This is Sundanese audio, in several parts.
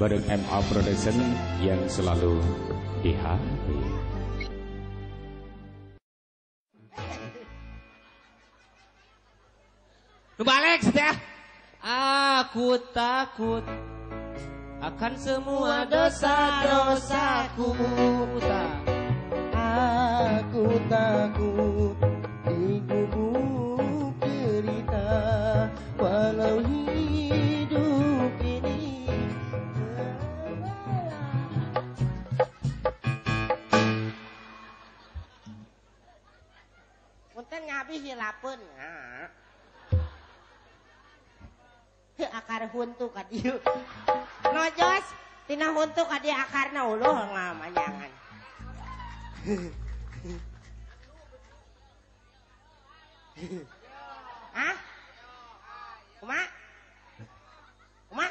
bareng MA Production yang selalu di hati. Lu balik setia. Aku takut akan semua dosa-dosaku. Aku takut digubuk derita, walau hidup ini punten ngabi hilapeun. Heuh akar huntu ka dieu. Nojos tina huntu ka dieu akarna uluh ngamanjangan. Hah? Kumaha? Kumaha?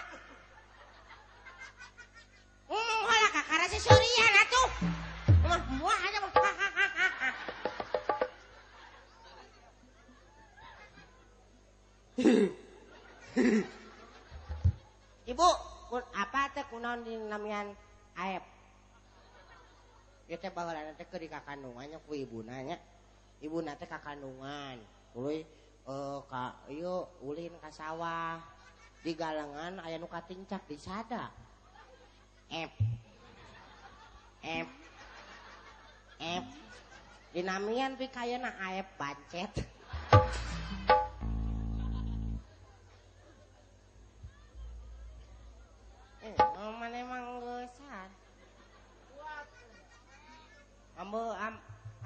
Ngomong heula ka karasa surian atuh. Kumaha muah aja. Ibu, apa teh kunaon dinamian Aep? Ieu teh baheulana teh keur di kakandungannya ku ibuna nya. Ibuna teh kakandungan. Tuluy ka ieu ulin ka sawah. Di galengan aya nu katincak di sada. Ep. Ep. Ep. Dinamian pikayana Aep bancet. Mana emang geusan. Ambek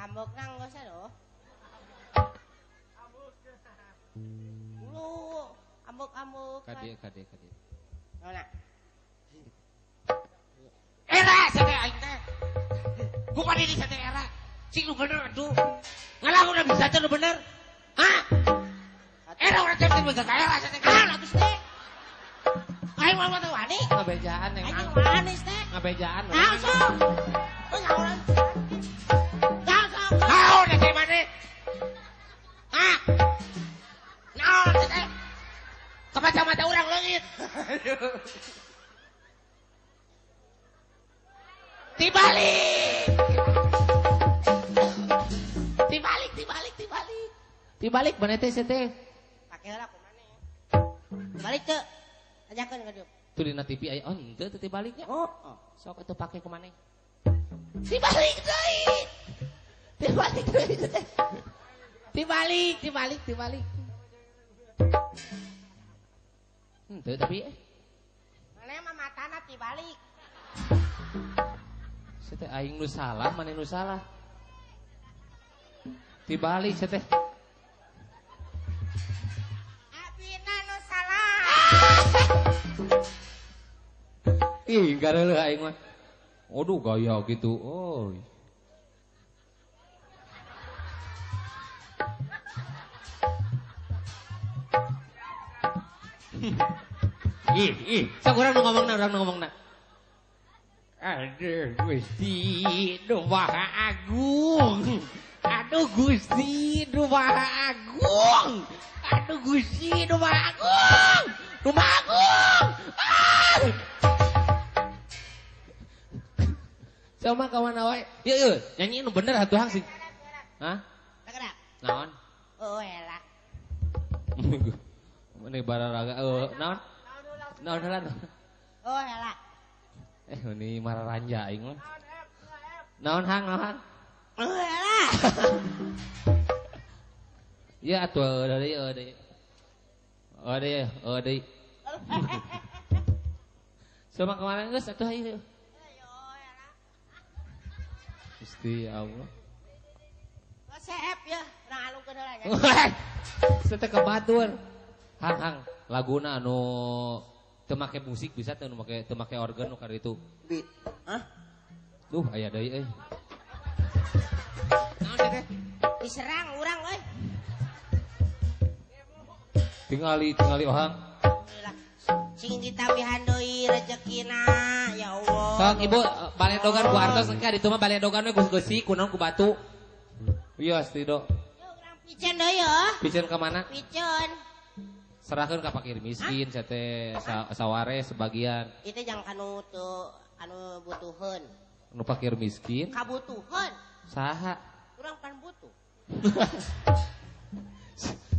ambek nang geusan loh. Lu ambek-ambek. Kade kade kade. Naon? Era sate aing teh. Ku di sate era. Sing nu bener atuh. Ngalamun bisa teh nu bener. Hah? Era urang teh bisa ka era sate. Ah, atuh teh. Aing mah teh wani. Ngabejaan yang aing wani teh. Ngabejaan. Naon sok? Oh, naon? Naon sok? Naon teh maneh? Hah? Naon teh? Kacamata urang leungit. Dibalik. Dibalik, dibalik, dibalik. Dibalik maneh teh teh. Pake heula ku maneh. Dibalik teu. Ajakeun ka dieu. Tuh dina TV aya oh henteu teh dibaliknya. Oh, sok atuh pake ku maneh. Dibalik deui. Dibalik deui teh. Dibalik, dibalik, dibalik. Henteu tapi maneh mah matana dibalik. Teh aing nu salah, maneh nu salah. Dibalik teh. Abina nu salah. Ih, gareuleuh aing mah. Aduh gaya gitu. Oh. Ih, ih, sok urang nu ngomongna, urang nu ngomongna. Aduh Gusti nu Maha Agung. Aduh Gusti nu Maha Agung. Aduh Gusti nu Maha Agung. Nu Maha Agung. Ah! Sama kawan wae. Ieu ieu nyanyi nu bener atuh hang sih. Hah? Naon? Oh elak. Mane bararaga naon? Naon heula? Oh elak. Ini mararanja aing mah. Naon hang, naon hang? Oh elak. Ya atuh deui deui. Oh deui, oh deui. Sama kemarin geus atuh ieu. Gusti Allah. Seep ya, urang alungkeun heula nya. Sete ke batur. Hang hang, laguna anu teu make musik bisa teu make teu make organ nu karitu. Beat. Hah? Duh aya deui euy. Naon teh? Diserang urang euy. Tingali tingali ohang. Sing ditambihan deui rezekina ya Allah. Sok ibu baledogan ku artos engke ditu mah baledogan we geus-geusi kunaon ku batu. Wios tido. Yo urang piceun deui ya. Piceun ka mana? Piceun. Serahkeun ka fakir miskin saya teh saware sebagian. Itu yang kanu teu anu butuheun. Nu fakir miskin? Kabutuheun. Saha? Urang pan butuh.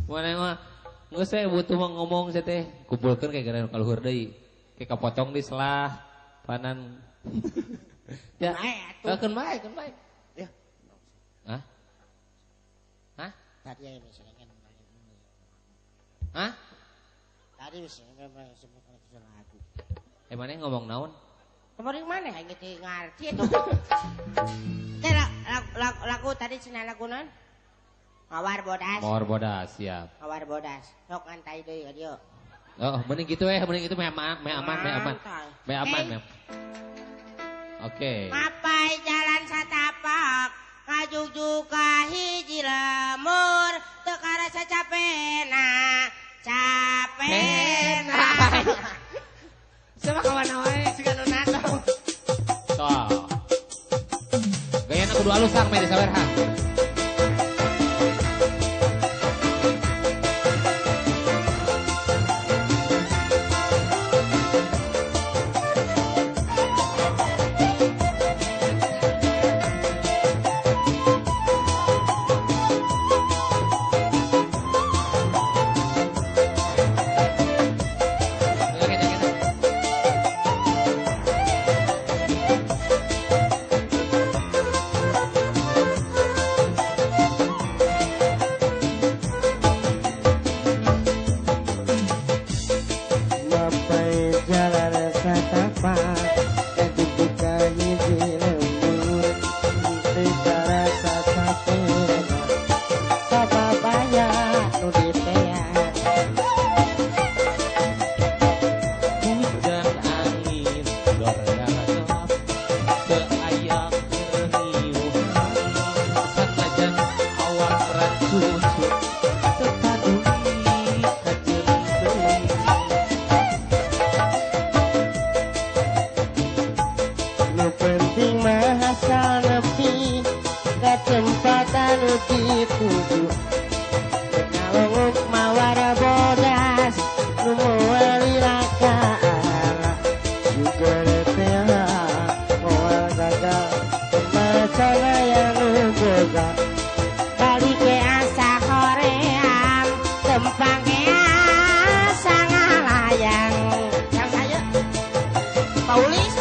Mana mah geus saya butuh mah ngomong saya teh kumpulkeun kayak gara kaluhur deui. Kayak kapotong di selah panan. Ya. Keun bae, keun bae. Ya. Hah? Hah? Tadi ya misalnya. Hah? Tadi misalnya lagu. Mana ngomong naon? Kemarin mana aing teh ngarti itu. Teh lagu tadi cenah lagu naon? Mawar bodas. Mawar bodas, siap. Mawar bodas. Sok ngantai deui ka dieu. Oh, mending gitu mending itu meh aman, meh aman, meh aman. Meh aman, meh. Oke. Mapai jalan satapak ngajugjug ka hiji lemur teu karasa capena, capena. Sama kawan wae siga nu nato. Toh. Gayana kudu alus sang meh disawerha. Paulis.